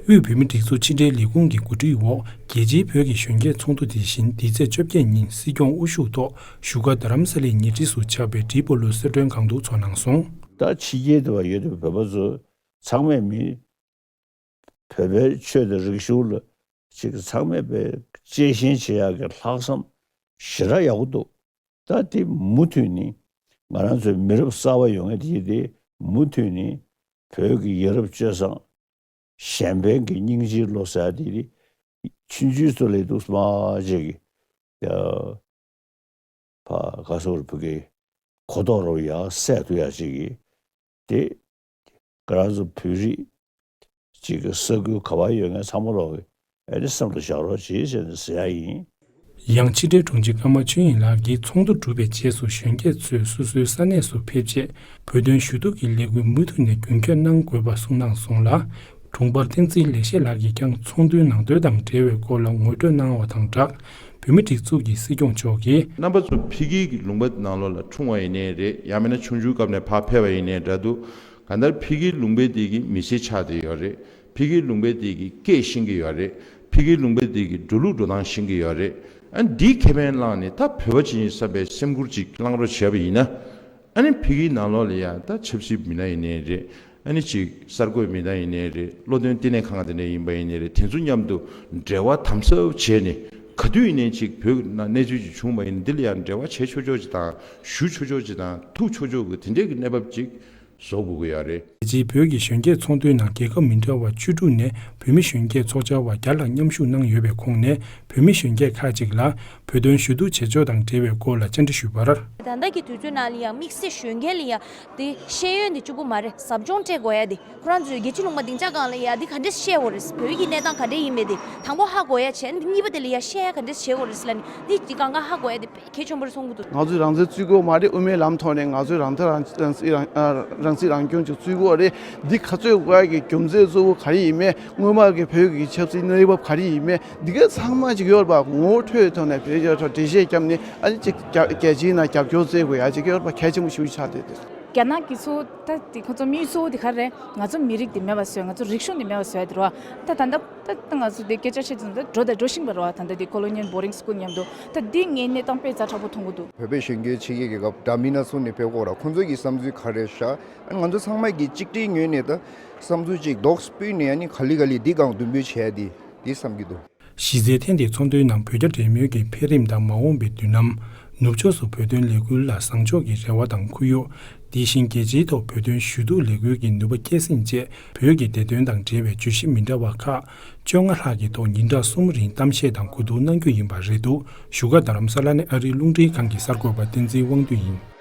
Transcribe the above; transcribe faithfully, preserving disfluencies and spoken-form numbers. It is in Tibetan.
དབུས་བོད་མིའི་སྒྲིག་འཛུགས་ཕྱི་འབྲེལ་ལས་ཁུངས་ཀྱི་གོ་སྒྲིག་འོག་རྒྱལ་སྤྱིའི་བོད་ཀྱི་གཞོན་སྐྱེས་ཚོགས་འདུ་དེ་བཞིན་འདི་ཚེས་བཅོ་བརྒྱད་ཉིན་སྲིད་སྐྱོང་དབུ་བཞུགས་ཐོག་བཞུགས་སྒར་རྡ་རམ་ས་ལའི་ཉེ་འཁྲིས་སུ་ཆགས་པའི་ཏྲི་པོ་ལོ་གསལ་སྒྲོན་སྒང་དུ་ཚོགས་གནང་སོང་། ད་ཕྱི་རྒྱལ་དུ་བ་ཡོད་པའི་བོད་པ་ཚོ་ཚང་མས་མི་བོད་པའི་ཆོས་དང་རིག་གཞུང་ལ་ཅིག་ཚང་མས་པའི་གཅེས་ཞེན་བྱེད་ཡག་གི་ལྷག་བསམ་ཞེ་དྲག་ཡག་པོ་འདུག་ད་དེ་མུ་མཐུད་ནས་ང་རང་ཚོའི་མི་རབས་གསར་པ་ཡོང་མཁན་དེ་དེ་མུ་མཐུད་ནས་བོད་ཀྱི་ཡ་རབས་སྤྱོད་བཟང་གཞན་ཕན་གྱི་སྙིང་རྗེའི་བློ་ཟེར་ཡ་དེ་རེད། ཆུང་ཆུང་ཚོ་ལས་འདུག་སྨྲ་བྱེད་ཀྱི་ཕ་ག་སོགས་བོད་ཀྱི་གོ་རྟོགས་རོ་ཡག་སད་ཐུབ་ཡག་ཅིག་གི་དེ་ང་རང་ཚོ་བོད་རིགས་ཅིག་གི་ས་ཁུལ་ག་བ་ཡོད་མཁན་ཚང་མ་ལོག་གི་ཨེ་ནི་སེམས་ལ་བཞག་རོགས་བྱེད་ཟེར་ནས་ཟེར་ཡ་ཡིན། ཡང་ཕྱི་དྲིལ་དྲུང་ཆེ་ཀརྨ་ཆོས་དབྱིངས་ལགས་ཀྱིས་ཚོགས་འདུ་གྲུབ་པའི་རྗེས་སུ་གཞོན་སྐྱེས་ཚོས་སོ་སོའི་ས་གནས་སུ་ཕེབས་རྗེས་བོད་དོན་ཞུ་གཏུག་གི་ལས་འགུལ་མུ་མཐུད་ནས་རྒྱུན་འཁྱོངས་གནང་དགོས་པ་གསུངས་གནང་སོང་ལ། དྲུང་འཕར་བསྟན་འཛིན་ལེགས་བཤད་ལགས་ཀྱིས་ཀྱང་ཚོགས་འདུའི་ནང་དོན་དང་འབྲེལ་བའི་སྐོར་ལ་ངོ་སྤྲོད་གནང་བ་དང་སྦྲགས། བོད་མིའི་སྒྲིག་འཛུགས་ཀྱི་སྲིད་སྐྱོང་མཆོག་གིས། རྣམ་པ་ཚོ་ཕ་གི་གི་ལུང་པ་ནང་ལོགས་ལ་འཁྲུངས་པ་ཡིན་ནའི་རེད། ཡང་མིན་ན་ཆུང་ཆུང་སྐབས་ནས་ཕར་ཕེབས་པ་ཡིན་ནའི་འདྲ་འདུག་གང་ལྟར་ཕ་གི་ལུང་པའི་དེ་གི་མི་ཚེ་ཆགས་བསྡད་ཡོད་རེད། ཕ་གི་ལུང་པའི་དེ་གི་སྐད་ཤེས་ཀྱི་ཡོད་རེད། ཕ་གི་ལུང་པའི་དེ་གི་འགྲོ་ལུགས་འགྲོ་སྟངས་ཤེས་ཀྱི་ཡོད་རེད། ཨ་ནི་འདིའི་ཁེ་ཕན་བླངས་ནས་ད་བོད་པ་ཅིག་ཡིན་བསམ་པའི་སེམས་ཁུར་ཅིག་བླང་རོགས་བྱས་པ་ཡིན་ན། ཨ་ནི་ཕ་གིའི་ནང་ལོགས་ལ་ཡང་ད་ཆབ་སྲིད་མི་སྣ་ཡིན་ནའི་རེད། ཨ་ནི་ཅིག་གསར་འགོད་མི་སྣ་ཡིན་ནའི་རེད། བློ་འདོན་ལྟེ་གནས་ཁང་དེ་འདྲ་ཡིན་པ་ཡིན་ནའི་རེད། དེ་ཚོ་མཉམ་དུ་འབྲེལ་བ་དམ་ཟབ་བྱས་ནས་ག་དུས་ཡིན་ནའི་ཅིག་བོད་ནང་གནས་ཚུལ་ཅིག་བྱུང་བ་ཡིན་ན་འདི་ལ་ཡང་འབྲེལ་བ་བྱེད་ཆོག་ཆོག་ཅིག་དང་ཞུ་ཆོག་ཆོག་ཅིག་དང་ཐུག་ཆོག་ཆོག་གི་དེ་འདྲའི་གི་གནས་བབ་ཅིག་བཟོ་དགོས་ཀྱི་ཡོད་རེད། རྒྱལ་སྤྱིའི་བོད་ཀྱི་གཞོན་སྐྱེས་ཚོགས་འདུའི་ནང་རྒྱལ་ཁབ་མི་འདྲ་བ་བཅུ་དྲུག་ནས་བོད་མི་གཞོན་སྐྱེས་ཚོགས་བཅར་བ་བརྒྱ་ལྷག་མཉམ་ཞུགས་གནང་ཡོད་པའི་ཁོངས་ནས་བོད་མི་གཞོན་སྐྱེས་ཁག་ཅིག་ལ་བོད་དོན་ཞུ་གཏུག་བྱེད་ཕྱོགས་དང་འབྲེལ་བའི་སྐོར་ལ་བཅར་འདྲི་ཞུས་པར། ད་ལྟ་གི་དུས་ཚོད་ནང་ལ་ཡང་དམིགས་བསལ་གཞོན་སྐྱེས་ལ་ཡང་དེ་ཤེས་ཡོན་དེ་གཅིག་པུ་མ་རེད། ཟབ་སྦྱོང་སྤྲད་དགོས་ཡ་དེ་ཁོ་རང་ཚོའི་རྒྱལ་སྤྱི་ལུང་པ་སྡིངས་ཆ་སྒང་ལ་ཡ་དེ་ག་འདྲས་བཤད་དགོས་རེད། བོད་ཀྱི་གནས་སྟངས་ག་འདྲས་ཡིན་མེད་དེ་དང་པོ་ཧ་གོ་ཡ་བྱས། གཉིས་པ་དེ་ལ་ཡ་བཤད་ཡ་ག་འདྲས་བྱེད་དགོས་རེད་ལབ་ནས་དེ་གང་ག་ཧ་གོ་ཡ་དེ་གལ་ཆེན་པོ་རེད་བསམ་གྱི་འདུག་ང་ཚོས་རང་བཙན་རྩོད་དགོས་མ་རེད། དབུ་མའི་ལམ་ཐོག་ནས་ང་ཚོས་རང་ཐག་རང་རང་སྲིད་རང་ཨ་རང་སྲིད་རང་སྐྱོང་ཅིག་རྩོད་དགོས་རེད། འདི་ག་ཚོད་དགོས་ཡ་གི་རྒྱུ་མཚན་གཙོ་བོ་ག་རེ་ཡིན་མེད། སྔོན་མ་གི་བོད་ཀྱི་ཆབ་སྲིད་གནས་བབ་ག་རེ་ཡིན་མེད། འདི་ག་ཚང་མ་ཅིག་ཡོད་པ་ངོ་འཕྲོད་ཐོག་ནས་བོད་རྒྱ་ཐོག་འགྲེལ་བཤད་བརྒྱབ་ནས་ཨ་ནི་ཅིག་རྒྱ་རྒྱལ་སྤྱིའི་ནང་རྒྱབ་སྐྱོར་བཙལ་དགོས་ཡ་ཅིག་ཡོད་པ་གལ་ཆེན་པོ་ཞིག་ཆགས་བསྡད་དེ། རྒྱ་ནག་གི་ཚོ་ད་དེ་ཁོ་ཚོ་དམིགས་ཡུལ་གཙོ་བོ་དེ་ག་རེད། ང་ཚོ་མི་རིགས་དེ་མེད་པ་བཟོས། ང་ཚོ་རིག་གཞུང་དེ་མེད་པ་བཟོས་ཡ་དེ་རེད་བ། ད་ད་ལྟ་ད་ད་ང་ཚོ་དེ་སྐད་ཆ་བཤད་ཙང་ད་འགྲོ་དང་འགྲོ་བཞིན་པ་རེད་བ། ད་ལྟ་དེ་colonial boarding school མཉམ་དུ་ད་དེ་ངའི་གནས་སྟངས་དཔེ་ཛ་དྲག་པོ་མཐོང་གི་འདུག་བོད་པའི་གཞོན་སྐྱེས་ཕྱི་རྒྱལ་གྱི་སྐབས་འདྲ་མིན་སྣ་ཚོགས་ནས་ཕེབས་ཀྱི་ཡོད་རེད། ཁོང་ཚོ་གི་བསམ་ཚུལ་ག་རེ་ཤག་ཨ་ང་ཚོ་ཚང་མ་གི་གཅིག་སྒྲིལ་ངོས་ནས་ད་བསམ་ཚུལ་གཅིག་རྡོག་སྤུས་ནས་ཨ་ནི་ག་ལེ་ག་ལེ་འདི་སྒང་མདུན་སྤོས་བྱས་ཏེ་འདི་བསམ་གྱི་འདུག་གཞི་རྩའི་ཐེངས་འདིའི་ཚོགས་འདུའི་ནང་བོད་རྒྱ་འབྲེལ་མོལ་གྱི་འཕེལ་རིམ་དང་མ་འོངས་པའི་མདུན་ལམ། ནུབ་ཕྱོགས་སུ་བོད་དོན་ལས་འགུལ་ལ་བཟང་ཕྱོགས་ཀྱི་རེ་བ་དང་ཁོར་ཡུག་དེ་བཞིན་རྒྱལ་སྤྱིའི་ཐོག་བོད་དོན་ཞུ་གཏུག་ལས་འགུལ་གྱི་ནུས་པ་སྐྱེད་སྲིང་ཆེད་བོད་ཀྱི་བདེ་དོན་དང་འབྲེལ་བའི་བརྗོད་གཞི་མི་འདྲ་བ་ཁག་བཅོ་ལྔ་ལྷག་གི་ཐོག་ཉིན་གྲངས་གསུམ་རིང་གཏམ་བཤད་དང་གོ་བསྡུར་གནང་རྒྱུ་ཡིན་པ་རེད་འདུག་བཞུགས་སྒར་རྡ་རམ་ས་ལ་ནས་ཨ་རིའི་རླུང་འཕྲིན་ཁང་གི་གསར་འགོད་པ་བསྟན་འཛིན་དབང་འདུས་ཡིན།